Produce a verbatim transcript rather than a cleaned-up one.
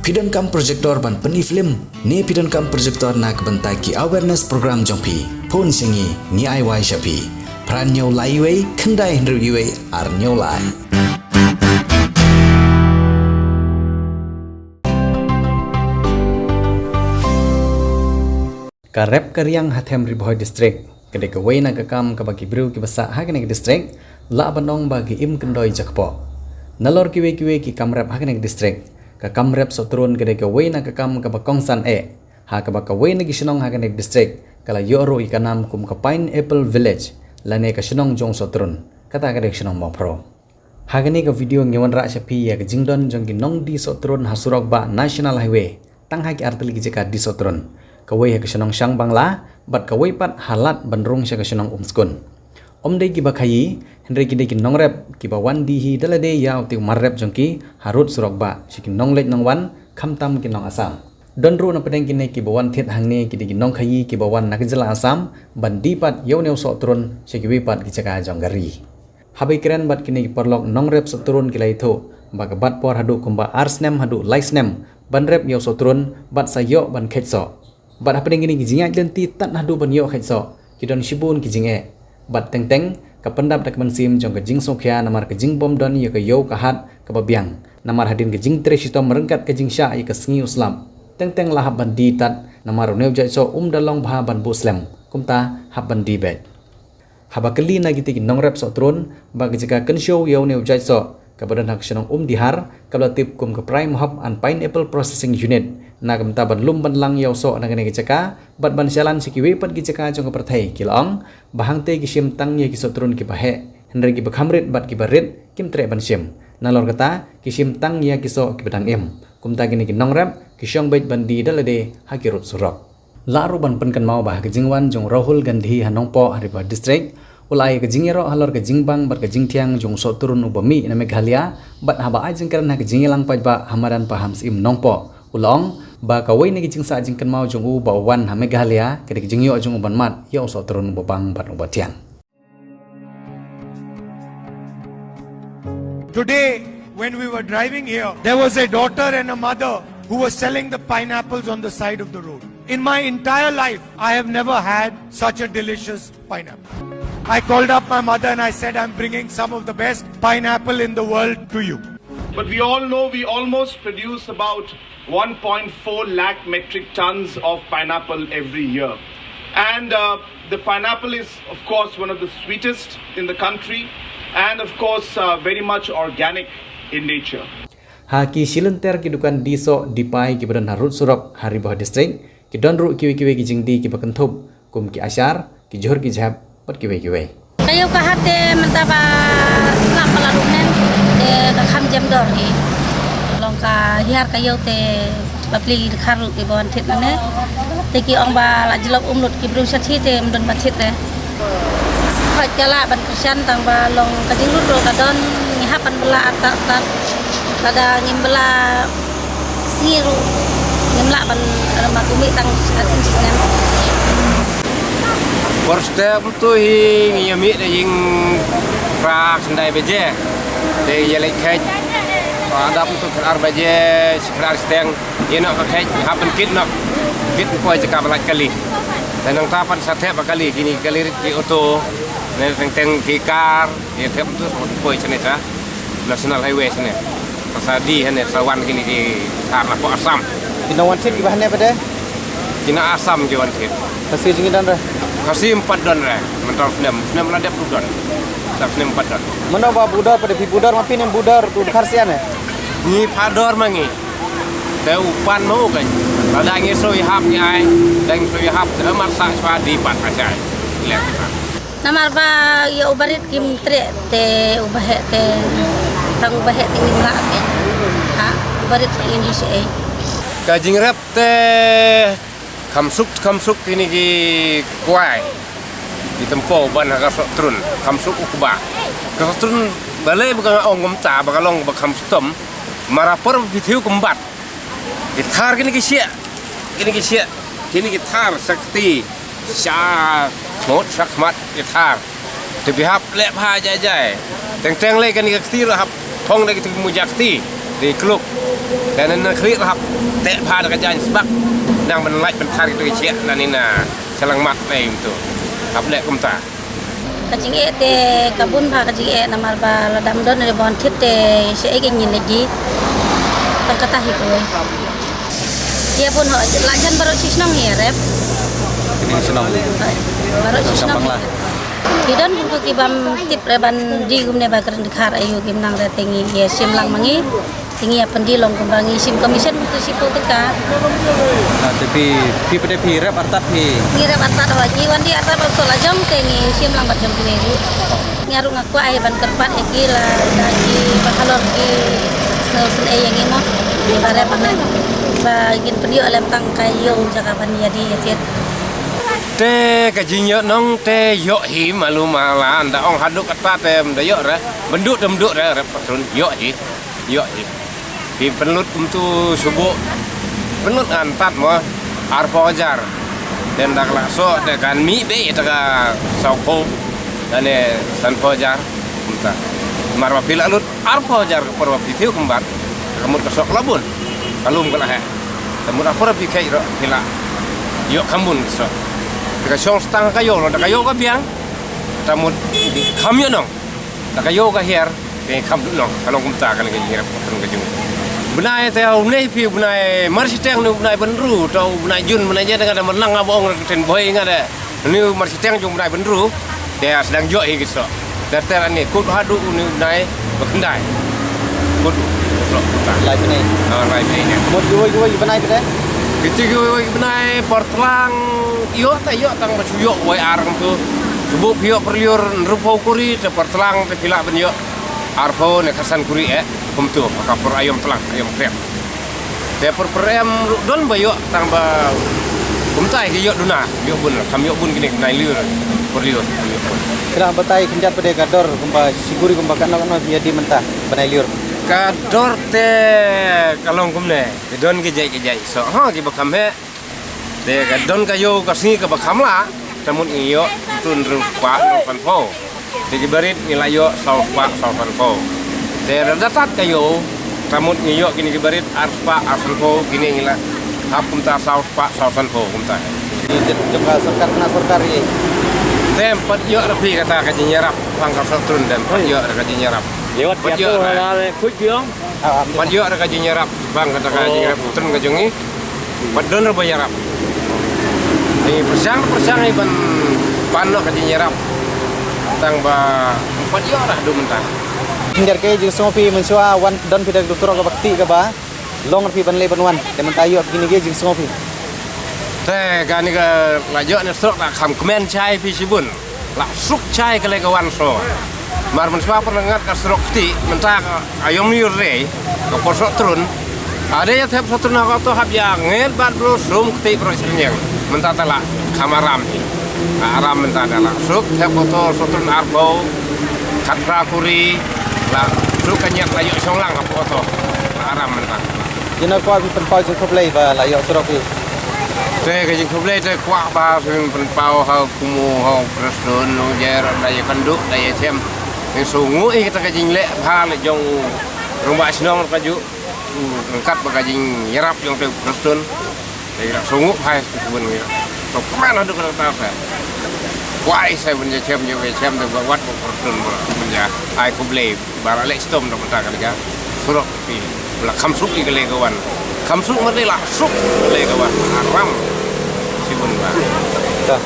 Phi donkam projector ban pyni film ne phi donkam projector na ka bynta ki awareness program jong phi? Phone sha ngi, ngi ai wai sha phi. Phra hynñiew lai wei khyndai hynriew wei ar hynñiew lai. Ka rep ka riang ha them Ri Bhoi District ka dei kawei na ka kam kaba ki briew kiba sah ha kane ka district lah ban ong ba ki im kyndoi jakpoh. Nalor kiwei kiwei ki kam rep ha kane ka district, ka kam rep sohtrun ka dei kawei na ka kam kaba kongsan eh, ha kaba kawei na ki shnong ha kane ka district ka la ïoh ruh ïa ka nam kum ka Pineapple Village lane ka shnong jong sohtrun, kata ka dei ka shnong Mawphro. Ha kane ka video ngi wanrah sha phi ïa ka jingdon jong ki nongdie sohtrun ha surok bah National Highway, tang ha ki artylli ki jaka die sohtrun, kawei ha ka shnong Shangbangla bad kawei pat ha lad ban rung sha ka shnong Umskun. Ym dei kiba khaïi, hynrei ki dei ki nongrep kiba wan die hi da lade ïa utei u mar rep jong ki harud surok bah sha ki nongleit nongwan, khamtam ki nong Assam. Don ruh na pdeng kine kiba wan thied hangne ki dei ki nongkhaïi kiba wan na ka jylla Assam ban die pat ïa une u sohtrun sha kiwei pat ki jaka jong ka ri. Haba ïakren bad kine ki paralok nongrep sohtrun ki la ïathuh ba ka bat por haduh kumba ar snem haduh lai snem ban rep ïa u sohtrun bad sa ïoh ban kheit soh. Bad hapdeng kine ki jingïaid lynti tad haduh ban ïoh kheit soh ki don shibun ki jingeh. Bad teng teng ka pyndap da ka mynsiem jong ka jingsngewkhia namar ka jingbym don ïa ka ïew ka hat kaba biang namar hadien ka jingtrei shitom ryngkat ka jingshah ïa ka sngi u slap. Teng teng la hap ban die tad namar une u jait soh um da long bha ban buh slem, kumta hap ban die beit. Haba kylli na kitei ki nongrep sohtrun ba ka jaka kynshew ïa une u jait soh kaba don ha ka shnong Umdihar kaba la tip kum ka Prime Hop and Pineapple Processing Unit na ka bynta ban lum ban lang ïa u soh na kane ka jaka bad ban shalan sha kiwei pat ki jaka jong ka pyrthei, ki la ong ba hangtei ki shim tang ïa ki sohtrun kiba heh, hynrei kiba kham rit bad kiba rit kim treh ban shim. Nalor kata ki shim tang ïa ki soh kiba dang im. Kumta kine ki nongrep ki shong beit ban die da lade ha ki rud surok. Lah ruh ban pynkynmaw ba ha ka jingwan jong u Rahul Gandhi ha Nongpoh ha Ri Bhoi District, u la ai ka jingïaroh halor ka jingbang bad ka jingthiang jong u sohtrun uba mih na Meghalaya, bad haba ai jingkren ha ka jingïalang paidbah ha madan Pahamsyiem Nongpoh, u la ong ba kawei na ki jingsah jingkynmaw jong u ba u wan ha Meghalaya ka dei ka jingïoh jong u ban mad ïa u sohtrun uba bang bad uba thiang. Today, when we were driving here, there was a daughter and a mother who was selling the pineapples on the side of the road. In my entire life, I have never had such a delicious pineapple. I called up my mother and I said, "I'm bringing some of the best pineapple in the world to you." But we all know we almost produce about one point four lakh metric tons of pineapple every year. And uh, the pineapple is, of course, one of the sweetest in the country and, of course, uh, very much organic in nature. Ha ki shilynter ki dukan die soh die pai kiba don ha rud surok ha Ri Bhoi District, ki don ruh kiwei kiwei ki jingdie kiba kynthup kum ki ashar, ki jhur ki jhep bad kiwei kiwei. Ka ïew ka hat te mynta ba slap ba la ruh ne, te ka kham jem dor hi. Long ka hiar ka ïew te bapli dkhar ruh kiba wan thied ne. Te ki ong ba la jlok um lut ki briew shathie te ym don ba thied ne. Hoi ka lah ban kyrshan tang ba long ka jinglut ruh ka don, ngi hap ban bylla artat artat. Lada ngim bylla sngi ruh ngim lah ban, eh, ma kumne tang, eh, shisnem. Por step tu hi ngi ïa mih da ïing phra khyndai baje. Te ïa leit kheit. Adap tu khyndai baje, khyndai steng. Ïa noh ka kheit, hap ban kit noh. Kit poi jaka ba lait kali. Te nangta pat sa thep ba kali, kine kali rit ki auto. Ne teng teng ki car. Ïa thep tu sa poi shane sa National Highway shane. Sa die hane sa wan kine ki thar na pdeng Assam. Kine wan thied kiba hane pdeng? Kine Assam ki wan thied. Khasi jingdon re? Khasi ym pat don re. Mynta snem, snem la dep ruh don. Mynta snem ym pat don. Mano ba bud dor, pdeng phi bud dor ma phi ne bud dor tu dkhar sian ne? Ngi phah dor ma ngi. Te u pan ma u kan. Lada ngi shu ïahap ngi ai, lada ngi shu ïahap te mar sa shwa die pat ka shai. Leh kita. Namar ba ïa u barit kim treh te u baheh te tang u baheh te ngim lah te. Ha, u barit te ngim ïa shaei. Ka jingrep te kham suk, kham suk kine ki kwai. Ki tympew ban ha ka sohtrun, kham suk u kba. Ka sohtrun balei ba ka ong kumta ba ka long ba kham suk tam. Mar ha por ba phi thiew kumbat. Ki thar kine ki shiah, kine ki shiah, kine ki thar shakti, sha khmut, sha khmat ki thar. Te phi hap leh bha jai jai. Teng teng lei kane ka kti ruh hap phong da kito ki muja kti. Te kluk. Te nan khlieh hap teh bha da ka jaiñ sbak. Nang ban lait ban thar kita ki chiah nan ina chalang mat nai tu. Hap leh kumta. Ka jingeh te ka bun bha ka jingeh namar ba la dam don re bon thit te sha ei ka nyin lagi. Tang kata hi kawei. Ïa bun ho la jan baroh shi shnong hi rep. Kini shnong. Baroh shi shnong. Ki don bun ko ki bam tip re ban di kumne ba kren khar ayu kim nang re tengi ïa shim lang mangi. Tengi ïa pendi long kumba ngi shim commission tu shi phew tyngka. Ah, te phi, phi pete phi rep artat phi. Ngi rep artat wa ngi wan di artat ba so la jong tengi shim lang ba jong kine ru. Ngi aru nga kwah ai ban kyrpad ïa ki la da ki ba halor ki sngewsynei ïa ngi mo. Ngi ba rep ne ba ngin pynïoh lem tang ka ïew jaka ban ïa di ïa thied. Te ka jingïoh nong te ïoh hi malu mala nda ong haduh kata te mda ïoh re. Benduk te mduk re rep patrun ïoh hi. Ïoh hi. Phi pynlut kumtu subuh. Pynlut ngan tat mo arphew hajar. Te nda ka la soh te kan mih be te ka saw phew. Dane sanphew hajar kumta. Mar ba phi la lut arphew hajar ka por ba phi thiew kymbat. Ka mut ka soh ka la bun. Ka lum ka la heh. Ka mut arphew phi kheit roh phi la ïoh kham bun ka soh. Te ka shong stang ka ïoh lo da ka ïoh ka biang. Ta mut kham ïoh nong. Da ka ïoh ka hiar, ka kham dut nong, ka long kumta ka long ka jingïarap ka long ka jong. Bnai te u nei phi u bnai March teng ni u bnai Bynru, ta u bnai Jun bnai Jen nga da Myrnang nga ba ong ka ten bhoi nga da. Ni u March teng jong u bnai Bynru, te sdang ïoh hi ki soh. Ter ter ani kut haduh ni u bnai ba khyndai. Kut soh kumta. Lai bnai. Ah, lai bnai ne. Mut kiwei kiwei bnai te? Kiti kiwei kiwei bnai por tlang ïoh ta ïoh tang ba shu ïoh wei ar kumtu. Shu buh phi ïoh pyrliur hynriewphew kuri te por tlang te phi lah ban ïoh arphew ne khatsan kuri eh kumtu ha ka por aïom tlang aïom kriak. Te por por em ruh don ba ïoh tang ba kumta ki ïoh duna ïoh bun kham ïoh bun kine bnai liur pyrliur ïoh bun. Kena batai khyndiat pade ka dor kumba shi kuri kumba katno katno ïa di mynta bnai liur. Ka dor te ka long kumne ki don ki jait ki jait soh ha ki ba kham heh. Te ka don ka ïew ka sngi kaba kham lah, ta mut ngi ïoh tu hynriew spah hynriew sanphew. Te ki barit ngi la ïoh saw spah saw sanphew. Te lada tat ka ïew, ta mut ngi ïoh kine ki barit ar spah ar sanphew, kine ngi la hap kumta saw spah saw sanphew kumta. Ni jong ka sorkar na sorkar ïa. Te em pat ïoh ra phi kata ka jingïarap, pang ka soh trun te em pat ïoh ra ka jingïarap. Lewat pat ïoh ra. Pat ïoh ra ka jingïarap, pang kata ka jingïarap trun ka jong ngi. Pat don re ba ïarap. Ni pyrshang pyrshang i ban pan noh ka jingïarap. Tang ba pat ïoh lah dum tang. Jar ke jingsngewphi mynshuwa wan don phi da ka surok kaba kti kaba long phi ban leh ban wan. Te mynta ïoh phi kine ke jingsngewphi. Te kane ka la ïoh ne surok la kham kmen shai phi shibun. La suk chai ka lei ka wan so. Mar mynshuwa pyrngat ka surok kti mynta ka aïom ni re ka por soh trun. Ade ïa thep soh trun ha ka to hap ïa nget bad bro sum kti bro syrniang. Mynta ta la kham aram hi. Ka aram mynta ta la suk thep ko to soh trun arphew khatphra kuri la suk ka ñiat la ïoh shong lang ka por to. La aram mynta. Ïa na kwah phi pynpaw jingkhublei ba la ïoh surok phi. Te ka jingkhublei te kwah ba phi pynpaw ha kumu ha u President u jer da ïa kynduh da ïa chem. Te sngewnguh ïa kata ka jingleh bha la jong u rangbah shnong ka ju. U ryngkat ba ka jingïarap jong te u President. Te ïa sngewnguh bha ïa sngewnguh ïa. To kmen haduh kata kata. Kwah ïa sa ban ïa chem ïa chem te ba wat u President ba ban ïa ai khublei. Ba la leh shitom da mynta ka liga surok phi ba la kham suk ïa ka lei ka wan. Kham suk ma dei la suk ka lei ka wan. Aram shibun ba. Ta.